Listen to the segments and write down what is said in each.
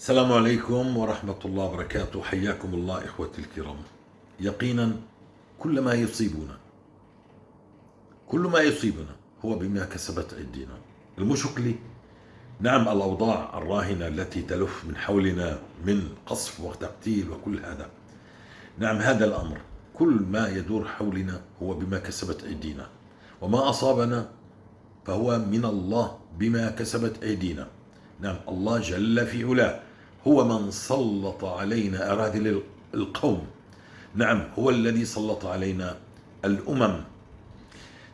السلام عليكم ورحمة الله وبركاته، حياكم الله إخوتي الكرام. يقينا كل ما يصيبنا، كل ما يصيبنا هو بما كسبت أيدينا. المشكلة نعم الأوضاع الراهنة التي تلف من حولنا من قصف وتقتيل وكل هذا، نعم هذا الأمر كل ما يدور حولنا هو بما كسبت أيدينا، وما أصابنا فهو من الله بما كسبت أيدينا. نعم الله جل في علاه هو من سلط علينا أراذل القوم، نعم هو الذي سلط علينا الأمم،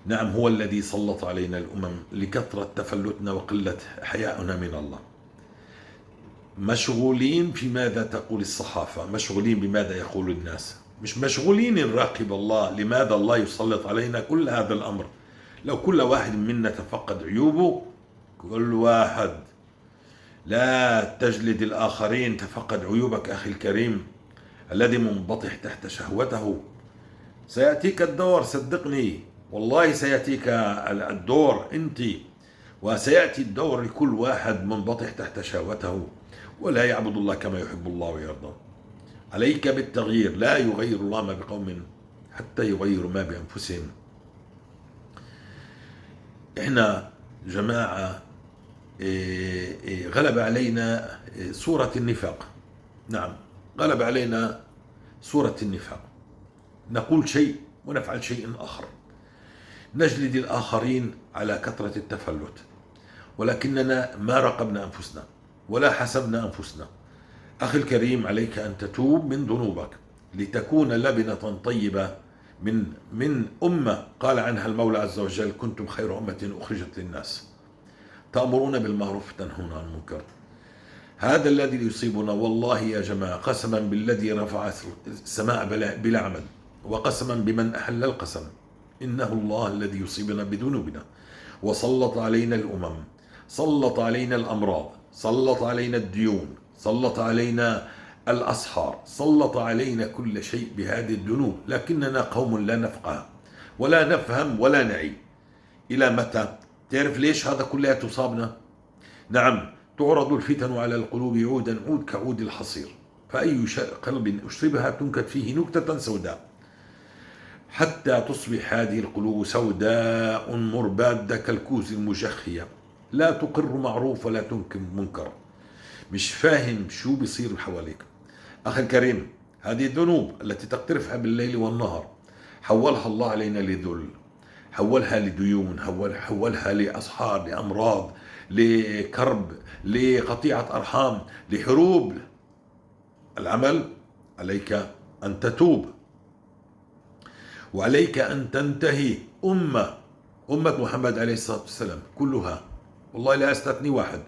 نعم هو الذي سلط علينا الأمم لكثرة تفلتنا وقلة حياؤنا من الله. مشغولين في ماذا تقول الصحافة، مشغولين بماذا يقول الناس، مش مشغولين نراقب الله لماذا الله يسلط علينا كل هذا الأمر. لو كل واحد منا تفقد عيوبه، كل واحد، لا تجلد الآخرين، تفقد عيوبك أخي الكريم الذي منبطح تحت شهوته. سيأتيك الدور، صدقني والله سيأتيك الدور أنت، وسيأتي الدور لكل واحد منبطح تحت شهوته ولا يعبد الله كما يحب الله ويرضى. عليك بالتغيير، لا يغير الله ما بقوم حتى يغيروا ما بأنفسهم. إحنا جماعة غلب علينا صورة النفاق، نعم غلب علينا صورة النفاق، نقول شيء ونفعل شيء آخر، نجلد الآخرين على كثرة التفلت، ولكننا ما راقبنا أنفسنا ولا حسبنا أنفسنا. أخي الكريم عليك أن تتوب من ذنوبك لتكون لبنة طيبة من أمة قال عنها المولى عز وجل: كنتم خير أمة أخرجت للناس تأمرون بالمعروف وتنهون عن المنكر. هذا الذي يصيبنا والله يا جماعة، قسما بالذي رفع السماء بلا عمد، وقسما بمن أحل القسم، إنه الله الذي يصيبنا بذنوبنا وسلط علينا الأمم، سلط علينا الأمراض، سلط علينا الديون، سلط علينا الأسحار، سلط علينا كل شيء بهذه الذنوب، لكننا قوم لا نفقه ولا نفهم ولا نعي. إلى متى؟ تعرف ليش هذا كلها تصابنا؟ نعم تعرض الفتن على القلوب عودا عود كعود الحصير، فأي قلب أشربها تنكت فيه نكتة سوداء حتى تصبح هذه القلوب سوداء مربادة كالكوز المجخية، لا تقر معروف ولا تنكر منكر، مش فاهم شو بيصير حواليك. أخي الكريم هذه الذنوب التي تقترفها بالليل والنهار حولها الله علينا لذل، حولها لديون، حولها لأسحار، لأمراض، لكرب، لقطيعة أرحام، لحروب. العمل عليك أن تتوب، وعليك أن تنتهي. أمة محمد عليه الصلاة والسلام كلها والله لا أستثني واحد،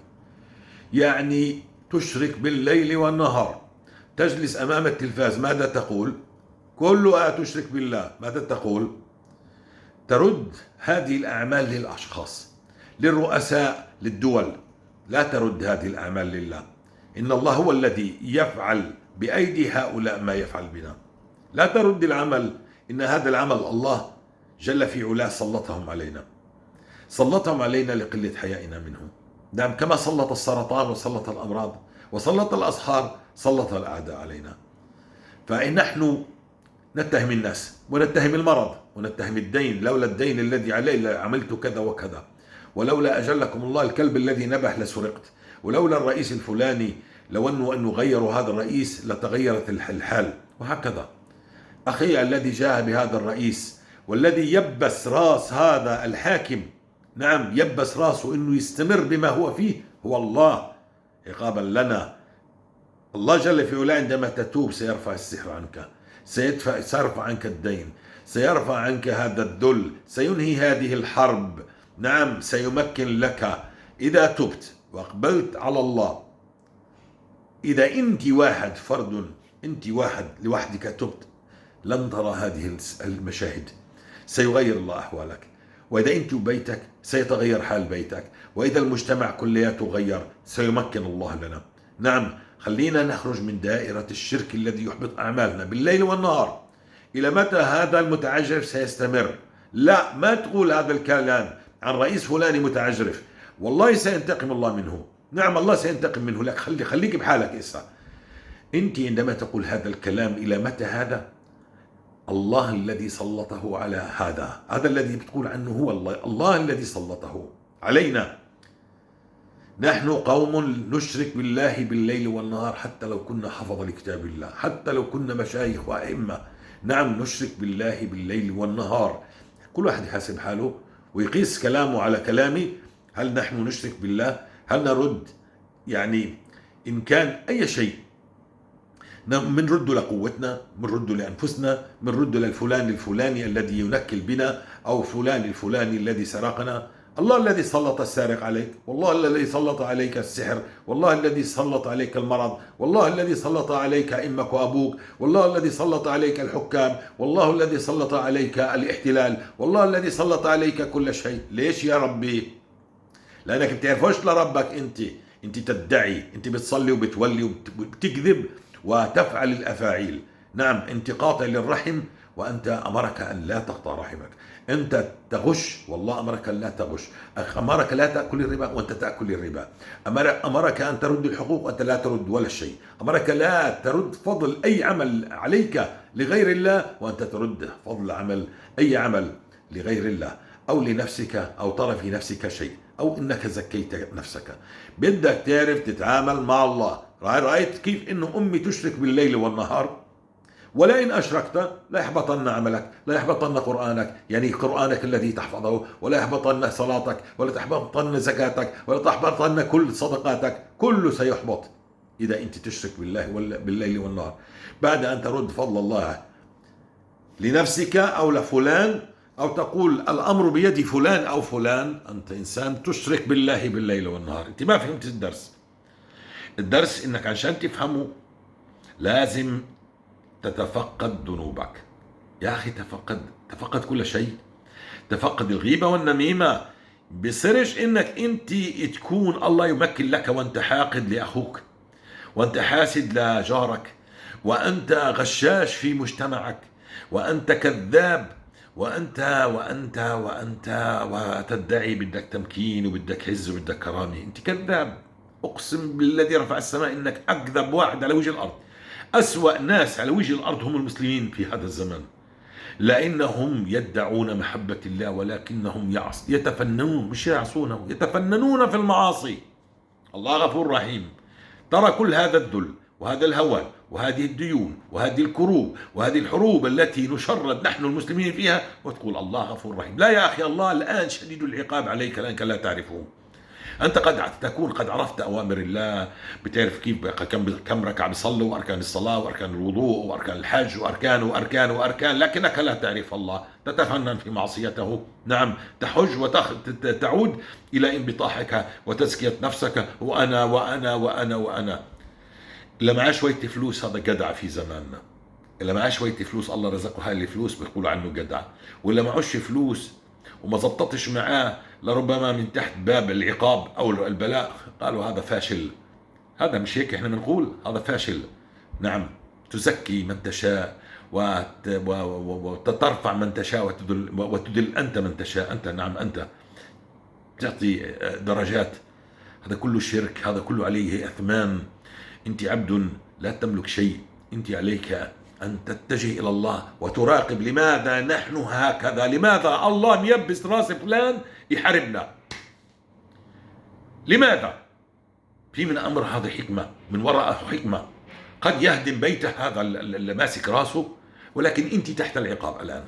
يعني تشرك بالليل والنهار، تجلس أمام التلفاز ماذا تقول؟ كلها تشرك بالله. ماذا تقول؟ ترد هذه الأعمال للأشخاص، للرؤساء، للدول. لا ترد هذه الأعمال لله، إن الله هو الذي يفعل بأيدي هؤلاء ما يفعل بنا. لا ترد العمل، إن هذا العمل الله جل في علاه سلطهم علينا، سلطهم علينا لقلة حيائنا منهم. نعم كما سلط السرطان وسلط الأمراض وسلط الأسحار، سلط الأعداء علينا. فنحن نتهم الناس ونتهم المرض ونتهم الدين، لولا الدين الذي علي لعملت كذا وكذا، ولولا أجلكم الله الكلب الذي نبح لسرقت، ولولا الرئيس الفلاني لو أنه غيروا هذا الرئيس لتغيرت الحال، وهكذا. أخي الذي جاء بهذا الرئيس والذي يبس راس هذا الحاكم، نعم يبس راسه أنه يستمر بما هو فيه، هو الله عقابا لنا. الله جل في علاه عندما تتوب سيرفع السحر عنك، سيرفع عنك الدين، سيرفع عنك هذا الذل، سينهي هذه الحرب، نعم سيمكن لك إذا تبت وأقبلت على الله. إذا أنت واحد فرد، أنت واحد لوحدك تبت، لن ترى هذه المشاهد، سيغير الله أحوالك. وإذا أنت وبيتك سيتغير حال بيتك، وإذا المجتمع كلياته غير سيمكن الله لنا. نعم خلينا نخرج من دائرة الشرك الذي يحبط أعمالنا بالليل والنهار. إلى متى هذا المتعجرف سيستمر؟ لا، ما تقول هذا الكلام عن رئيس فلاني متعجرف، والله سينتقم الله منه. نعم الله سينتقم منه لك. خليك بحالك إسا. أنت عندما تقول هذا الكلام إلى متى هذا؟ الله الذي سلطه على هذا، هذا الذي بتقول عنه هو الله، الله الذي سلطه علينا. نحن قوم نشرك بالله بالليل والنهار حتى لو كنا حفظ لكتاب الله، حتى لو كنا مشايخ وأئمة. نعم نشرك بالله بالليل والنهار. كل واحد يحاسب حاله ويقيس كلامه على كلامي. هل نحن نشرك بالله؟ هل نرد يعني إن كان أي شيء منرده لقوتنا، منرده لأنفسنا، منرده للفلان الفلاني الذي ينكل بنا، أو فلان الفلاني الذي سرقنا؟ الله الذي سلط السارق عليك، والله الذي سلط عليك السحر، والله الذي سلط عليك المرض، والله الذي سلط عليك أمك وأبوك، والله الذي سلط عليك الحكام، والله الذي سلط عليك الاحتلال، والله الذي سلط عليك كل شيء. ليش يا ربي؟ لأنك بتعرفوش لربك. أنت تدعي، أنت بتصلي وبتولي وبتكذب وتفعل الأفاعيل. نعم أنت قاطع للرحم وأنت أمرك أن لا تقطع رحمك. أنت تغش والله أمرك أن لا تغش، أمرك لا تأكل الربا وأنت تأكل الربا، أمرك أن ترد الحقوق وأنت لا ترد ولا شيء، أمرك لا ترد فضل أي عمل عليك لغير الله وأنت ترد فضل عمل أي عمل لغير الله أو لنفسك أو ترى في نفسك شيء أو إنك زكيت نفسك. بدك تعرف تتعامل مع الله. رأيت كيف إنه أمي تشرك بالليل والنهار؟ ولئن أشركت لا يحبطن عملك، لا يحبطن قرآنك، يعني قرآنك الذي تحفظه، ولا يحبطن صلاتك، ولا تحبطن زكاتك، ولا تحبطن كل صدقاتك، كله سيحبط إذا أنت تشرك بالله بالليل والنهار. بعد أن ترد فضل الله لنفسك أو لفلان، أو تقول الأمر بيد فلان أو فلان، أنت إنسان تشرك بالله بالليل والنهار. أنت ما فهمت الدرس. الدرس إنك عشان تفهمه لازم تتفقد ذنوبك يا أخي. تفقد كل شيء، تفقد الغيبة والنميمة. بصيرش إنك أنت تكون الله يمكن لك وأنت حاقد لأخوك، وأنت حاسد لجارك، وأنت غشاش في مجتمعك، وأنت كذاب، وأنت وأنت وأنت وتدعي بدك تمكين وبدك عز وبدك كرامة. أنت كذاب، أقسم بالذي رفع السماء إنك أكذب واحد على وجه الأرض. أسوأ ناس على وجه الأرض هم المسلمين في هذا الزمان، لأنهم يدعون محبة الله ولكنهم يتفننون، مش يعصونه، يتفننون في المعاصي. الله غفور رحيم. ترى كل هذا الذل وهذا الهوان وهذه الديون وهذه الكروب وهذه الحروب التي نشرد نحن المسلمين فيها، وتقول الله غفور رحيم. لا يا أخي، الله الآن شديد العقاب عليك لأنك لا تعرفه. أنت قد تكون قد عرفت أوامر الله، بتعرف كيف كم ركعة بيصلوا، وأركان الصلاة وأركان الوضوء وأركان الحج وأركان وأركان وأركان، لكنك لا تعرف الله، تتفنن في معصيته. نعم تحج وتعود إلى انبطاحك وتزكية نفسك، وأنا وأنا وأنا وأنا. اللي معاه شوية فلوس هذا جدع في زماننا، اللي معاه شوية فلوس الله رزقه هاي الفلوس بيقولوا عنه جدع، واللي معوش فلوس وما زبطتش معاه لربما من تحت باب العقاب أو البلاء قالوا هذا فاشل. هذا مش هيك احنا بنقول هذا فاشل. نعم تزكي من تشاء وترفع من تشاء وتدل أنت من تشاء. أنت نعم أنت تعطي درجات. هذا كله شرك، هذا كله عليه أثمان. أنت عبد لا تملك شيء، أنت عليك أن تتجه إلى الله وتراقب. لماذا نحن هكذا؟ لماذا الله ميبس راس فلان يحاربنا؟ لماذا؟ في من أمر هذا حكمة، من وراءه حكمة. قد يهدم بيته هذا اللي ماسك راسه، ولكن أنت تحت العقاب الآن.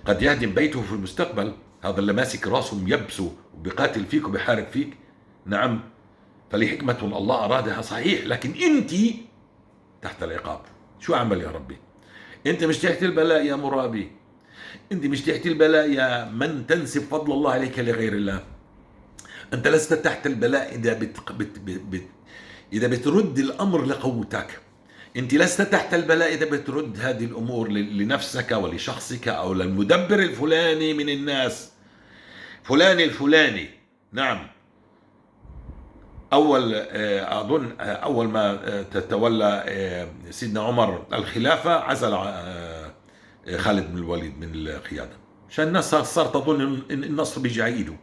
قد يهدم بيته في المستقبل، هذا اللي ماسك راسه ميبسه وبيقاتل فيك وبيحارب فيك. نعم فلحكمة الله أرادها صحيح، لكن أنت تحت العقاب. شو أعمل يا ربي؟ أنت مش تحت البلاء يا مرابي، أنت مش تحت البلاء يا من تنسب فضل الله عليك لغير الله. أنت لست تحت البلاء إذا بترد الأمر لقوتك. أنت لست تحت البلاء إذا بترد هذه الأمور لنفسك ولشخصك أو للمدبر الفلاني من الناس، فلان الفلاني. نعم أول أظن أول ما تتولى سيدنا عمر الخلافة عزل خالد بن الوليد من القيادة، عشان الناس صار تظن إن النصر بيجي على إيده.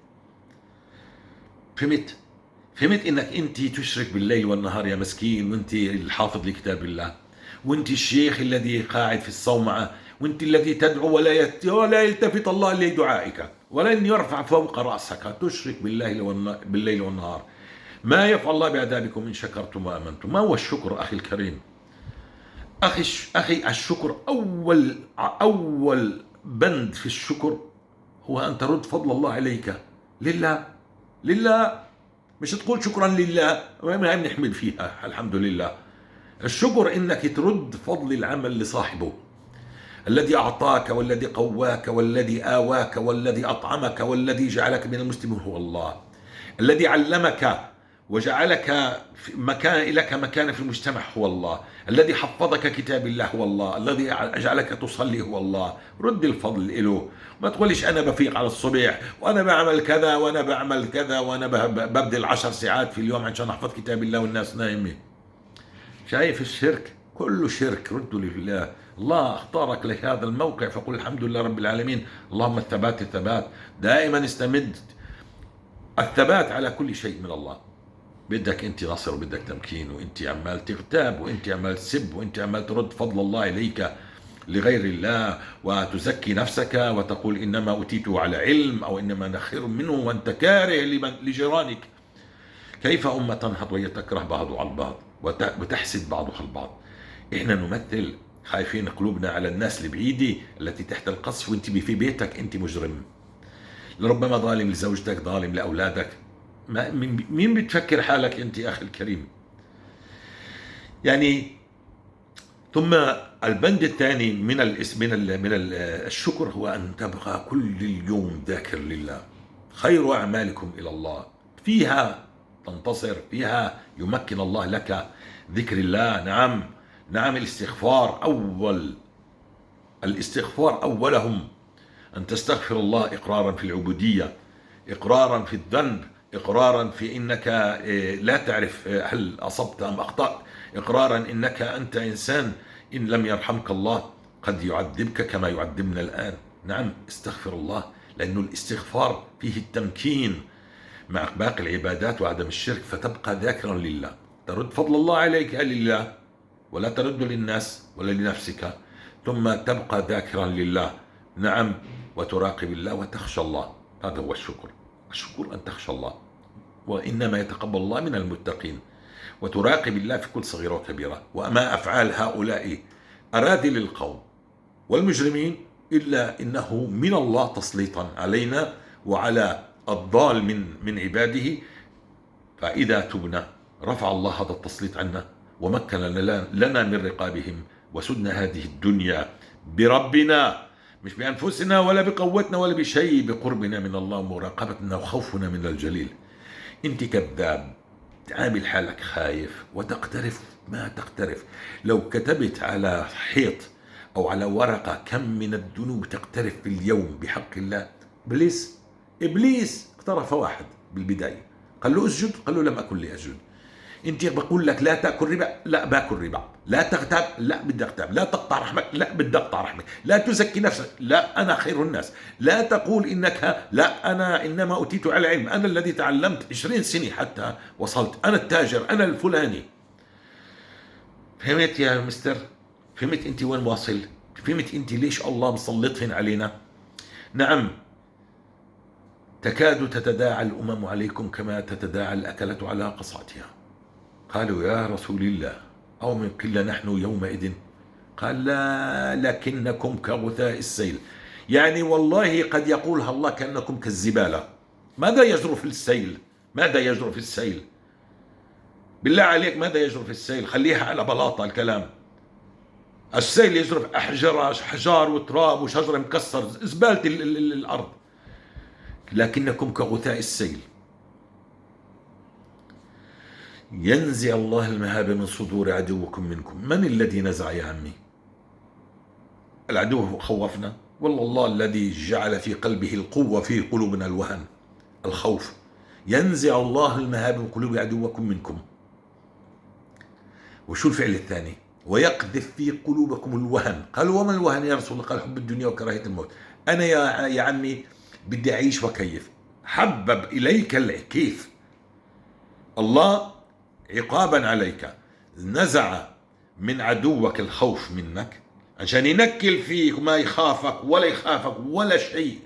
فهمت؟ فهمت انك انت تشرك بالليل والنهار يا مسكين، وانت الحافظ لكتاب الله، وانت الشيخ الذي قاعد في الصومعة، وانت الذي تدعو ولا يلتفت الله لدعائك ولن يرفع فوق رأسك. تشرك بالله بالليل والنهار. ما يفعل الله بعذابكم إن شكرتم وآمنتم. ما هو الشكر أخي الكريم؟ أخي الشكر أول بند في الشكر هو أن ترد فضل الله عليك لله. لله، مش تقول شكرا لله، ما بنحمل فيها الحمد لله. الشكر إنك ترد فضل العمل لصاحبه، الذي أعطاك والذي قواك والذي آواك والذي أطعمك والذي جعلك من المسلمين هو الله، الذي علمك وجعلك مكان لك مكانة في المجتمع هو الله، الذي حفظك كتاب الله هو الله، الذي جعلك تصلي هو الله. رد الفضل له. ما تقوليش أنا بفيق على الصبح وأنا بعمل كذا وأنا بعمل كذا وأنا ببذل 10 ساعات في اليوم عشان أحفظ كتاب الله والناس نايمة. شايف الشرك؟ كله شرك. ردوا لله. الله اختارك لهذا الموقع، فقل الحمد لله رب العالمين. اللهم الثبات الثبات، دائما استمد الثبات على كل شيء من الله. بدك انت نصر وبدك تمكين، وانت عمال تغتاب وانت عمال تسب وانت عمال ترد فضل الله اليك لغير الله، وتزكي نفسك وتقول انما اوتيته على علم او انما انا خير منه، وانت كاره لجيرانك. كيف امه تنهض وهي تكره بعضها على البعض وتحسد بعضها البعض؟ احنا نمثل خايفين قلوبنا على الناس البعيده التي تحت القصف، وانت في بيتك انت مجرم، لربما ظالم لزوجتك، ظالم لاولادك. مين بتفكر حالك انت يا اخي الكريم؟ يعني ثم البند الثاني من الشكر هو ان تبقى كل اليوم ذاكر لله. خير اعمالكم الى الله، فيها تنتصر، فيها يمكن الله لك ذكر الله. نعم نعم، الاستغفار اول، الاستغفار اولهم، ان تستغفر الله اقرارا في العبوديه، اقرارا في الذنب، اقرارا في انك لا تعرف هل اصبت ام اخطات، اقرارا انك انت انسان ان لم يرحمك الله قد يعذبك كما يعذبنا الان. نعم، استغفر الله، لانه الاستغفار فيه التمكين مع باقي العبادات وعدم الشرك، فتبقى ذاكرا لله، ترد فضل الله عليك لله ولا ترد للناس ولا لنفسك، ثم تبقى ذاكرا لله. نعم، وتراقب الله وتخشى الله. هذا هو الشكر. الشكر أن تخشى الله، وإنما يتقبل الله من المتقين، وتراقب الله في كل صغيرة وكبيرة. وما أفعال هؤلاء أراذل القوم والمجرمين إلا إنه من الله تسليطا علينا وعلى الضال من عباده. فإذا تبنا رفع الله هذا التسليط عنا ومكن لنا من رقابهم، وسدنا هذه الدنيا بربنا، مش بأنفسنا ولا بقوتنا ولا بشيء، بقربنا من الله ومراقبتنا وخوفنا من الجليل. انت كذاب، تعامل حالك خايف وتقترف ما تقترف. لو كتبت على حيط أو على ورقة كم من الذنوب تقترف في اليوم بحق الله. إبليس اقترف واحد بالبداية، قال له اسجد، قال له لم أكن لأسجد. انت بقول لك لا تاكل ربا، لا باكل ربا، لا تغتاب، لا بدي اغتاب، لا تقطع رحمك، لا بدي اقطع رحمك، لا تزكي نفسك، لا انا خير الناس، لا تقول انك لا انا انما اوتيت على علم، انا الذي تعلمت 20 سنه حتى وصلت، انا التاجر، انا الفلاني. فهمت يا مستر؟ فهمت انت وين واصل؟ فهمت انت ليش الله مسلطهن علينا؟ نعم، تكاد تتداعى الامم عليكم كما تتداعى الاكله على قصعتها. قالوا يا رسول الله أو من قلة نحن يومئذ؟ قال لا، لكنكم كغثاء السيل. يعني والله قد يقولها الله كأنكم كالزبالة. ماذا يجري في السيل؟ ماذا يجري في السيل؟ بالله عليك ماذا يجري في السيل؟ خليها على بلاطة الكلام. السيل يجرف أحجار وتراب وشجر مكسر، زبالة الأرض. لكنكم كغثاء السيل. ينزع الله المهابة من صدور عدوكم منكم. من الذي نزع يا عمي؟ العدو خوفنا، والله الله الذي جعل في قلبه القوة في قلوبنا الوهن الخوف. ينزع الله المهابة من قلوب عدوكم منكم. وشو الفعل الثاني؟ ويقذف في قلوبكم الوهن. قالوا وما الوهن يا رسول الله؟ قال حب الدنيا وكراهية الموت. أنا يا عمي بدي أعيش وكيف. حبب إليك الكيف، الله عقابا عليك نزع من عدوك الخوف منك عشان ينكل فيك وما يخافك ولا يخافك ولا شيء.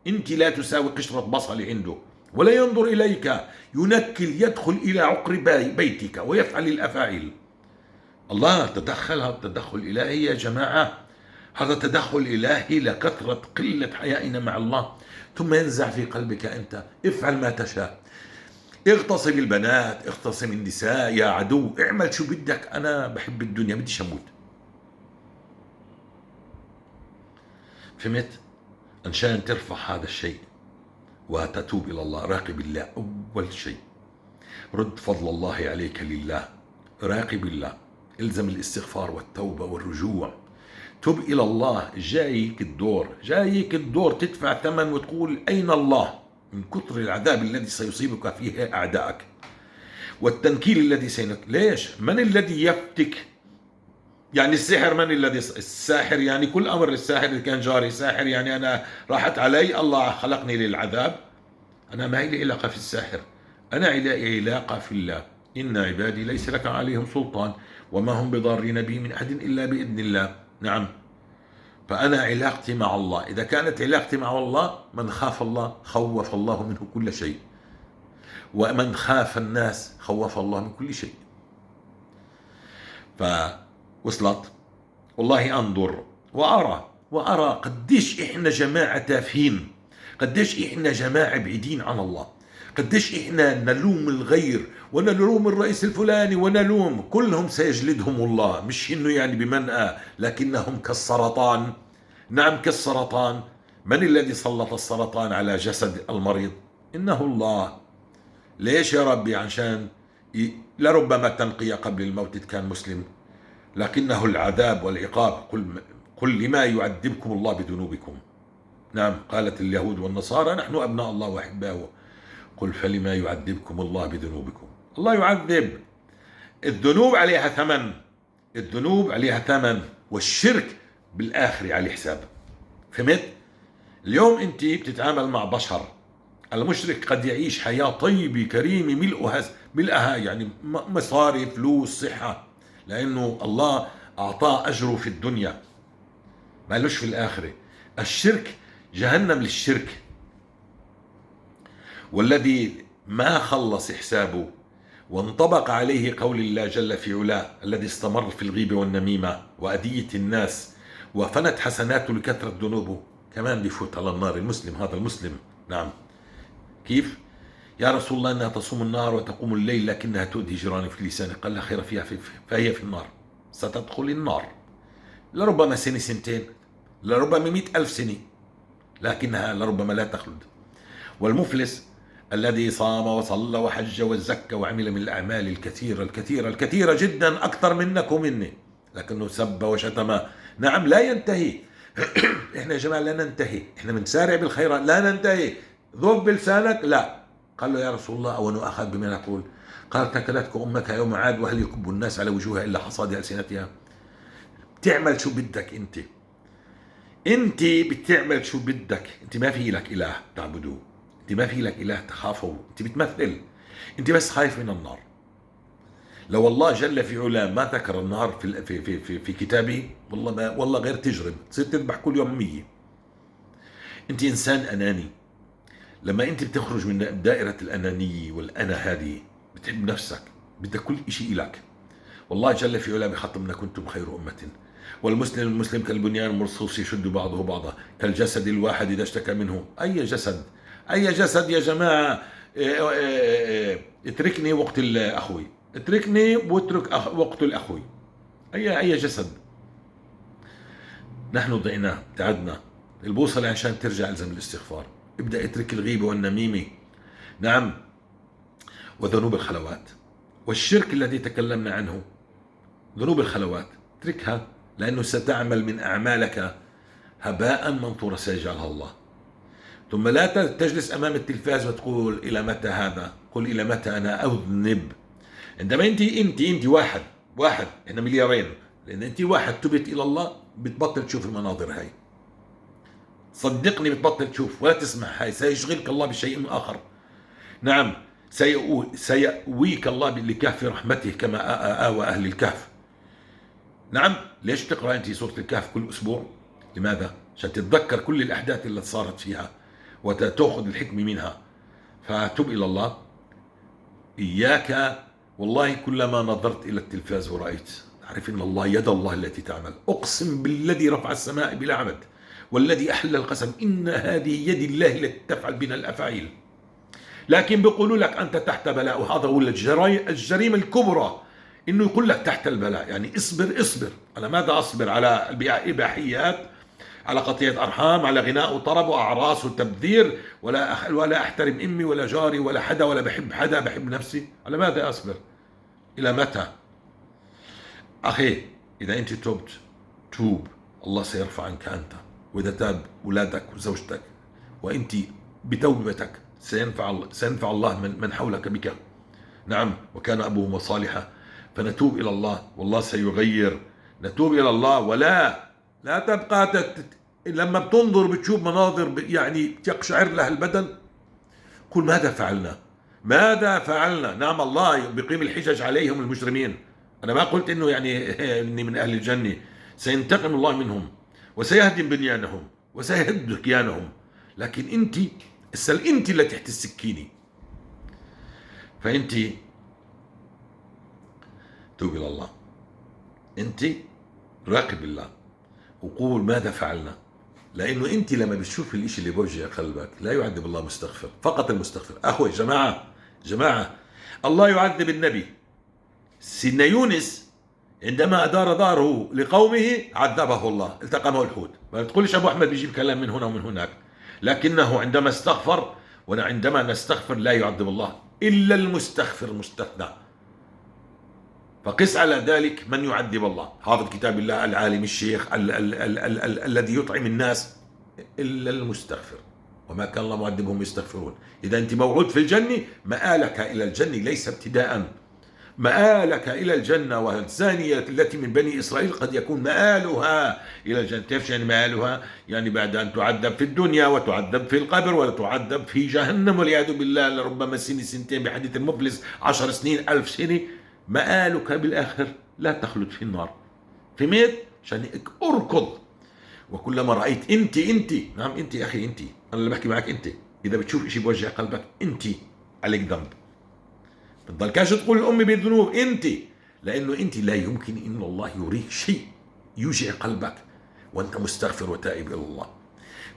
انت لا تساوي قشرة بصل عنده ولا ينظر إليك، ينكل، يدخل إلى عقر بيتك ويفعل الأفاعيل. الله تدخل، هذا تدخل إلهي يا جماعة، هذا تدخل إلهي لكثرة قلة حيائنا مع الله. ثم ينزع في قلبك أنت افعل ما تشاء، اغتصب البنات، اغتصب النساء يا عدو، اعمل شو بدك، أنا بحب الدنيا بديش أموت. فهمت؟ عشان ترفع هذا الشيء وتتوب إلى الله. راقب الله أول شيء، رد فضل الله عليك لله، راقب الله، الزم الاستغفار والتوبة والرجوع، تب إلى الله. جايك الدور، جايك الدور تدفع ثمن وتقول أين الله من كثر العذاب الذي سيصيبك فيه أعدائك والتنكيل الذي سينك. ليش؟ من الذي يفتك؟ يعني السحر، من الذي الساحر؟ يعني كل أمر للساحر اللي كان جاري ساحر، يعني أنا راحت علي، الله خلقني للعذاب. أنا ما لي علاقة في الساحر، أنا لي علاقة في الله. إن عبادي ليس لك عليهم سلطان وما هم بضارين به من أحد إلا بإذن الله. نعم، فأنا علاقتي مع الله، إذا كانت علاقتي مع الله، من خاف الله خوف الله منه كل شيء، ومن خاف الناس خوف الله من كل شيء. فوصلت والله. أنظر وأرى، وأرى قديش إحنا جماعة تافهين، قديش إحنا جماعة بعيدين عن الله، قديش إحنا نلوم الغير ونلوم الرئيس الفلاني ونلوم كلهم، سيجلدهم الله، مش إنه يعني بمنأى، لكنهم كالسرطان. نعم كالسرطان. من الذي سلط السرطان على جسد المريض؟ إنه الله. ليش يا ربي؟ عشان لربما تنقي قبل الموت كان مسلم، لكنه العذاب والعقاب. قل لما يعذبكم الله بذنوبكم. نعم، قالت اليهود والنصارى نحن أبناء الله وأحباؤه. قل فلما يعذبكم الله بذنوبكم. الله يعذب. الذنوب عليها ثمن، الذنوب عليها ثمن، والشرك بالآخر عليه حساب. فهمت؟ اليوم أنت بتتعامل مع بشر. المشرك قد يعيش حياة طيبة كريمة ملئها يعني مصاري، فلوس، صحة، لأنه الله أعطاه أجره في الدنيا، ما لوش في الآخرة. الشرك جهنم للشرك، والذي ما خلص حسابه وانطبق عليه قول الله جل في علاه، الذي استمر في الغيبة والنميمة وأذية الناس وفنت حسناته لكثرة ذنوبه، كمان بيفوت على النار المسلم. هذا المسلم. نعم، كيف؟ يا رسول الله إنها تصوم النار وتقوم الليل لكنها تؤذي جيراني في لساني. قال لا خير فيها فهي في النار، ستدخل النار، لربما سنة سنتين، لربما 100,000 سنة، لكنها لربما لا تخلد. والمفلس الذي صام وصلى وحج وزكى وعمل من الأعمال الكثيرة الكثيرة الكثيرة جدا أكثر منك ومني، لكنه سب وشتم. نعم، لا ينتهي. إحنا يا جماعة لا ننتهي، إحنا بنسارع بالخيرات، لا ننتهي. ذب بلسانك، لا. قال له يا رسول الله أو نؤاخذ بما نقول؟ قال تكلتك أمك يوم عاد، وهل يكب الناس على وجوهها إلا حصاد ألسنتها؟ بتعمل شو بدك أنت، أنت بتعمل شو بدك، أنت ما في لك إله تعبدوه، أنت ما في لك إله تخافه، أنت بتمثل، أنت بس خايف من النار. لو الله جل في علاه ما ذكر النار في في في في, في كتابه، والله ما والله غير تجرم، تصير تذبح كل يوم 100. أنت إنسان أناني. لما أنت بتخرج من دائرة الأنانية والأنا هذه، بتحب نفسك، بدك كل شيء إلك. والله جل في علاه بخطبنا كنتم خير أمة، والمسلم المسلم كالبنيان المرصوص يشد بعضه بعضا، كالجسد الواحد إذا اشتكى منه. أي جسد؟ أي جسد يا جماعة؟ اتركني واقتل أخوي، اتركني واترك واقتل أخوي. أي جسد؟ نحن ضعنا، ابتعدنا. البوصلة عشان ترجع الزم الاستغفار. ابدأ اترك الغيبة والنميمة، نعم، وذنوب الخلوات والشرك الذي تكلمنا عنه. ذنوب الخلوات اتركها، لأنه ستعمل من أعمالك هباء منثورا سيجعلها الله. ثم لا تجلس أمام التلفاز وتقول إلى متى هذا، قل إلى متى أنا أذنب. عندما أنت أنت أنت واحد واحد، إحنا مليارين، لأن أنت واحد تبت إلى الله بتبطل تشوف المناظر هاي، صدقني بتبطل تشوف ولا تسمع هاي، سيشغلك الله بشيء آخر. نعم، سيأويك الله لكهف رحمته كما آوى أهل الكهف. نعم، ليش تقرأ أنت سورة الكهف كل أسبوع؟ لماذا؟ عشان تتذكر كل الأحداث اللي صارت فيها وتأخذ الحكمة منها. فتب إلى الله. إياك والله كلما نظرت إلى التلفاز ورأيت، أعرف إن الله يد الله التي تعمل. أقسم بالذي رفع السماء بلا عمد والذي أحل القسم إن هذه يد الله التي تفعل بنا الأفاعيل. لكن بيقولوا لك أنت تحت بلاء، وهذا هو الجريمة الكبرى، إنه يقول لك تحت البلاء، يعني اصبر اصبر. على ماذا أصبر؟ على الإباحيات، على قطيعة أرحام، على غناء وطرب وأعراس وتبذير، ولا أحترم أمي ولا جاري ولا حدا ولا بحب حدا، بحب نفسي. على ماذا أصبر؟ إلى متى؟ أخي إذا أنت تبت توب، الله سيرفع عنك أنت، وإذا تاب أولادك وزوجتك وأنت بتوبتك سينفع الله من حولك بك. نعم، وكان أبوهما صالحا. فنتوب إلى الله والله سيغير. نتوب إلى الله ولا لا تبقى لما بتنظر بتشوف مناظر يعني تقشعر لها البدن، قل ماذا فعلنا؟ ماذا فعلنا؟ نعم، الله بيقيم الحجج عليهم المجرمين. أنا ما قلت إنه يعني إني من أهل الجنة، سينتقم الله منهم وسيهدم بنيانهم وسيهد كيانهم، لكن أنت اسأل، أنت اللي تحت السكينة. فأنت توب إلى الله، أنت راقب الله وقول ماذا فعلنا، لأنه أنت لما بتشوف الإشي اللي بوجع قلبك لا يعذب الله مستغفر، فقط المستغفر. أخوي جماعة جماعة، الله يعذب النبي. سيدنا يونس عندما أدار ظهره لقومه عذبه الله، التقمه الحوت. ما تقولش أبو أحمد بيجيب كلام من هنا ومن هناك، لكنه عندما استغفر، وعندما نستغفر لا يعذب الله إلا المستغفر مستثنى. فقس على ذلك من يعذب الله، حافظ كتاب الله، العالم، الشيخ، ال ال ال ال ال الذي يطعم الناس، إلا المستغفر. وما كان الله معذبهم يستغفرون. إذا أنت موعود في الجنة، مآلك إلى الجنة ليس ابتداء، مآلك إلى الجنة. والزانية التي من بني إسرائيل قد يكون مآلها إلى الجنة. كيف يعني مآلها؟ يعني بعد أن تعذب في الدنيا وتعذب في القبر وتعذب في جهنم والعياذ بالله، لربما سنة سنتين بحديث المفلس، 10 سنين، 1000 سنة، مآلك بالآخر لا تخلد في النار. فهمت؟ عشان اركض. وكلما رأيت أنت أنت نعم أنت يا أخي، أنت، أنا اللي بحكي معك أنت، إذا بتشوف إشي بوجع قلبك أنت عليك ذنب. بتضلكاش تقول الأم بالذنوب أنت، لأنه أنت لا يمكن إن الله يريك شيء يوجع قلبك وأنت مستغفر وتائب إلى الله.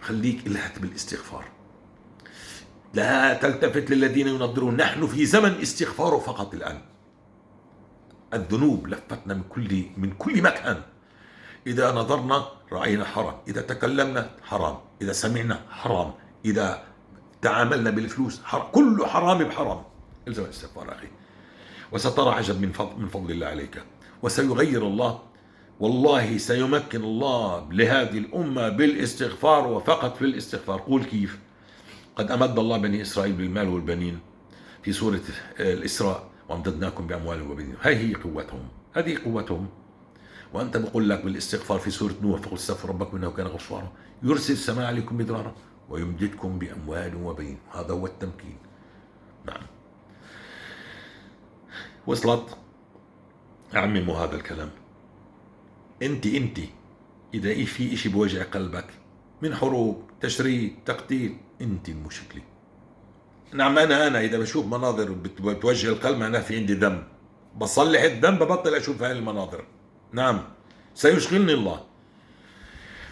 خليك الهت بالاستغفار، لا تلتفت للذين ينظرون. نحن في زمن استغفار فقط الآن. الذنوب لفتنا من كل مكان. إذا نظرنا رأينا حرام، إذا تكلمنا حرام، إذا سمعنا حرام، إذا تعاملنا بالفلوس حرام، كله حرام بحرام. الزم الاستغفار أخي، وسترى عجب من فضل الله عليك. وسيغير الله، والله سيمكن الله لهذه الأمة بالاستغفار وفقط في الاستغفار. قول كيف؟ قد أمد الله بني إسرائيل بالمال والبنين في سورة الإسراء، وأمددناكم بأموال وبنين. هاي هي قوتهم، هذه قوتهم. وأنت بقول لك بالاستغفار في سورة نوح، فقل استغفر ربكم إنه كان غفارا يرسل السماء عليكم مدرارا ويمددكم بأموال وبنين. هذا هو التمكين. نعم، وصلت؟ أعمموا هذا الكلام. أنت إذا في إشي بوجع قلبك من حروب، تشريد، تقتيل، أنت المشكلة. نعم، أنا إذا بشوف مناظر بتوجه القلب معناها في عندي ذنب، بصلح الذنب ببطل أشوف هاي المناظر. نعم، سيشغلني الله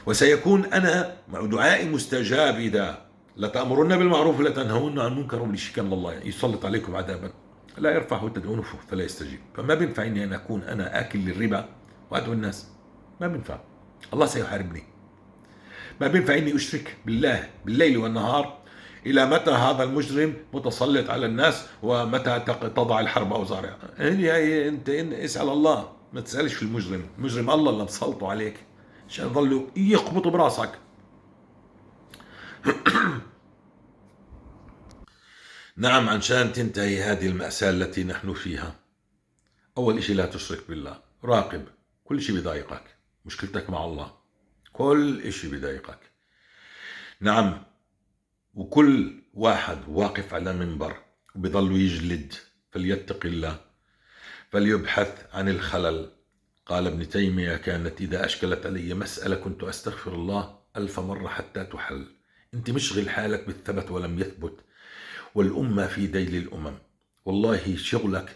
وسيكون أنا دعائي مستجاب. إذا لتأمرن بالمعروف ولتنهون عن المنكر ولشكن الله يسلط عليكم عذابا لا يرفعه تدعونه فلا يستجيب. فما بينفع إني أنا أكون أنا آكل للربا وأدعو الناس، ما بينفع، الله سيحاربني. ما بينفع إني أشرك بالله بالليل والنهار. إلى متى هذا المجرم متسلط على الناس؟ ومتى تضع الحرب أوزارها؟ يعني أنت اسأل الله، ما تسألش في المجرم. المجرم الله اللي مسلطه عليك عشان يظلوا يخبطوا براسك. نعم، عشان تنتهي هذه المأساة التي نحن فيها، أول إشي لا تشرك بالله، راقب كل شيء بضايقك، مشكلتك مع الله، كل إشي بضايقك. نعم، وكل واحد واقف على منبر وبيضل يجلد. فليتق الله، فليبحث عن الخلل. قال ابن تيمية: كانت إذا أشكلت علي مسألة كنت أستغفر الله 1000 مرة حتى تحل. أنت مشغل حالك بالثبت ولم يثبت، والأمة في ذيل الأمم. والله شغلك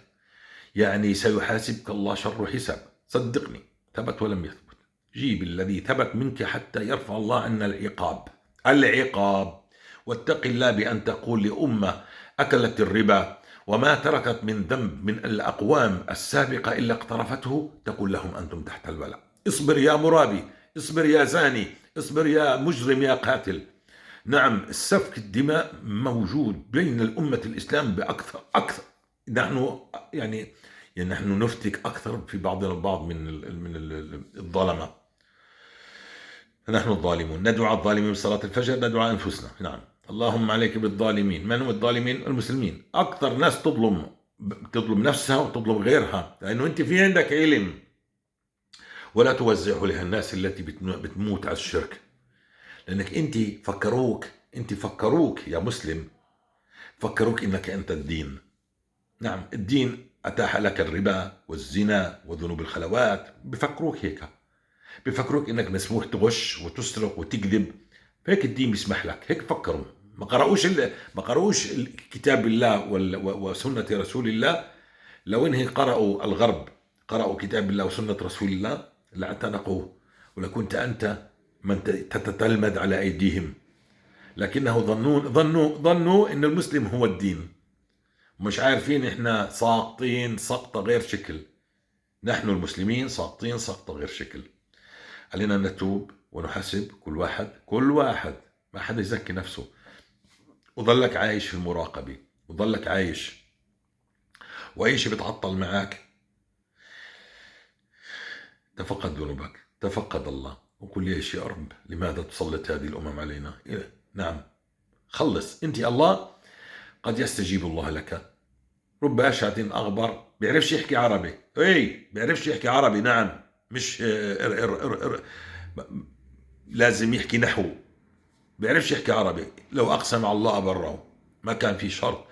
يعني سيحاسبك الله شر حساب، صدقني. ثبت ولم يثبت، جيب الذي ثبت منك حتى يرفع الله عنا العقاب، العقاب. واتق الله بأن تقول لأمة أكلت الربا وما تركت من ذنب من الأقوام السابقة إلا اقترفته، تقول لهم أنتم تحت البلاء. اصبر يا مرابي، اصبر يا زاني، اصبر يا مجرم يا قاتل. نعم، السفك الدماء موجود بين الأمة الإسلام بأكثر أكثر. نحن يعني نحن نفتك أكثر في بعضنا البعض من الظلمة. نحن الظالمون، ندعو على الظالمين بصلاة الفجر، ندعو على أنفسنا. نعم، اللهم عليك بالظالمين. من هم الظالمين؟ المسلمين. أكثر ناس تظلم نفسها وتظلم غيرها، لأنه أنت في عندك علم ولا توزعه لهالناس التي بتموت على الشرك. لأنك أنت فكروك، أنت فكروك يا مسلم، فكروك إنك أنت الدين. نعم، الدين أتاح لك الربا والزنا وذنوب الخلوات، بفكروك هيك، بفكروك إنك مسموح تغش وتسرق وتكذب، هيك الدين بيسمح لك، هيك فكروا. ما قرأوش كتاب الله وسنة رسول الله. لو إنهم قرأوا الغرب، قرأوا كتاب الله وسنة رسول الله لاعتنقوه، ولكنت أنت من تتتلمذ على أيديهم. لكنه ظنوا إن المسلم هو الدين، مش عارفين إحنا ساقطين سقطة غير شكل. نحن المسلمين ساقطين سقطة غير شكل. علينا أن نتوب ونحاسب كل واحد، كل واحد، ما حدا يزكي نفسه. وظلك عايش في المراقبة، وظلك عايش، وأي شيء بتعطل معك تفقد ذنوبك، تفقد الله، وقل ليش يا رب لماذا تسلط هذه الأمم علينا؟ إيه؟ نعم، خلص أنت الله، قد يستجيب الله لك. رب أشعث أغبر بيعرفش يحكي عربي، إيه بيعرفش يحكي عربي، نعم، مش لازم يحكي نحو، بيعرفش يحكي عربي. لو أقسم على الله أبره، ما كان في شرط.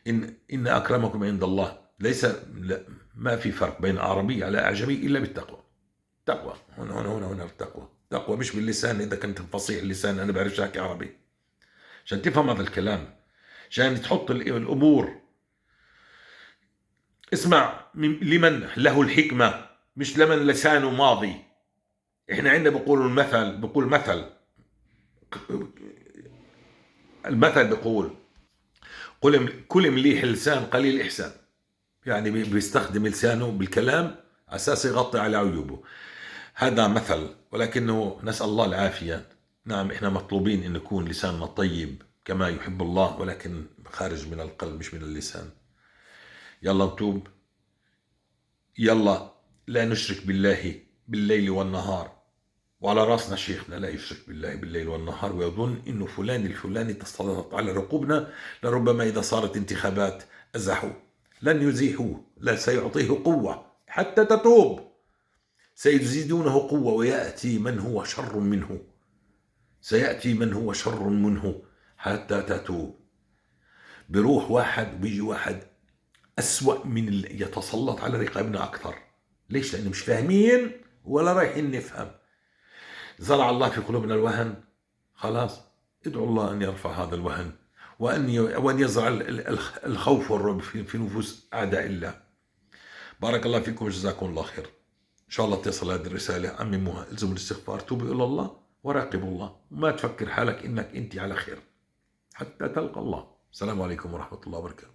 إن أكرمكم عند الله، ليس، لا، ما في فرق بين عربي على أعجمي إلا بالتقوى. تقوى هنا هنا هنا هنا التقوى، تقوى مش باللسان. إذا كنت فصيح اللسان أنا بعرفش أحكي عربي، عشان تفهم هذا الكلام، عشان تحط الأمور. اسمع لمن له الحكمة، مش لمن لسانه ماضي. احنا عندنا بيقولوا المثل، بيقول مثل، المثل بيقول كل مليح لسان قليل إحسان. يعني بيستخدم لسانه بالكلام أساس يغطي على عيوبه. هذا مثل، ولكنه نسأل الله العافية. نعم، احنا مطلوبين أن يكون لساننا طيب كما يحب الله، ولكن خارج من القلب مش من اللسان. يلا نتوب، يلا لا نشرك بالله بالليل والنهار. وعلى راسنا شيخنا لا يشرك بالله بالليل والنهار ويظن انه فلان الفلاني تسلط على رقوبنا، لربما اذا صارت انتخابات ازحوا. لن يزيحوه، لا، سيعطيه قوة حتى تتوب، سيزيدونه قوة، ويأتي من هو شر منه، سيأتي من هو شر منه حتى تتوب. بروح واحد وبيجي واحد أسوأ من اللي يتسلط على رقابنا أكثر. ليش؟ لأنه مش فاهمين ولا رايحين نفهم. زرع الله في قلوبنا الوهن، خلاص ادعو الله أن يرفع هذا الوهن، وأن يزرع الخوف والرعب في نفوس أعداء الله. بارك الله فيكم وجزاكم الله خير. إن شاء الله تصل هذه الرسالة، عمموها، الزموا الاستغفار، توبوا إلى الله وراقبوا الله، وما تفكر حالك إنك أنت على خير حتى تلقى الله. السلام عليكم ورحمة الله وبركاته.